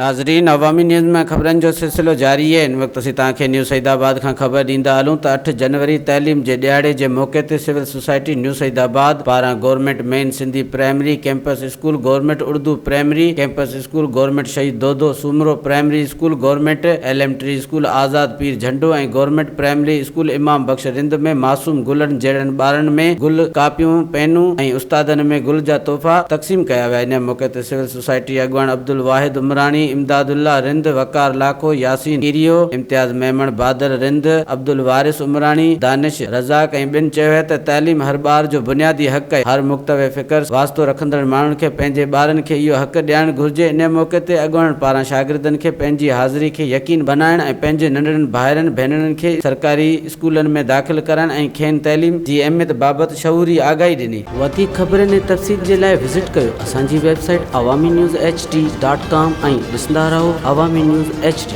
ناظرين عوامي نيوز ۾ خبرن جو سلسلو جاري اهي هن وقت اسين توهان کي نيو سعيد آباد کان خبر ڏيندا هلون ته اٺ جنوري تعليم جي ڏهاڙي جي موقعي تي civil society new Saeedabad پاران government main Sindhi primary campus school government Urdu primary campus school government Shaheed Dodo Soomro primary school government elementary school Azad Pir Jhando ۽ government primary school Imam Bakhsh Rind ۾ معصوم گلن جهڙن ٻارن ۾ گل، ڪاپيون، پينون ۽ استادن ۾ گل جا تحفا تقسيم ڪيا ويا. ان موقعي تي سول سوسائٽي اڳواڻ عبدالواحد عمراڻي، امداد الله رند، وقار لاکو، ياسين ڪيريو، امتياز ميمڻ، بادل رند، عبدالوارث عمراڻي، دانش رزاق ۽ ٻين چيو آهي ته تعليم هر ٻار جو بنيادي حق آهي، هر مڪتب فڪر واسطو رکندڙ ماڻهن کي پنهنجي ٻارن کي اهو حق ڏيارڻ گهرجي، ان موقعي تي اڳواڻن پاران شاگردن کي پنهنجي حاضري کي يقين بنائڻ ۽ پنهنجي ننڍڙن ڀائرن ڀينرن کي سرڪاري اسڪولن ۾ داخل ڪرائڻ ۽ کين تعليم جي اهميت بابت شعوري آگاهي ڏني. وڌيڪ خبرن ۽ تفصيل جي لاء وزٽ ڪيو اسان جي website Awami news H D dot com ۽ ڏسندا رهو عوامي نيوز ايڇ ڊي.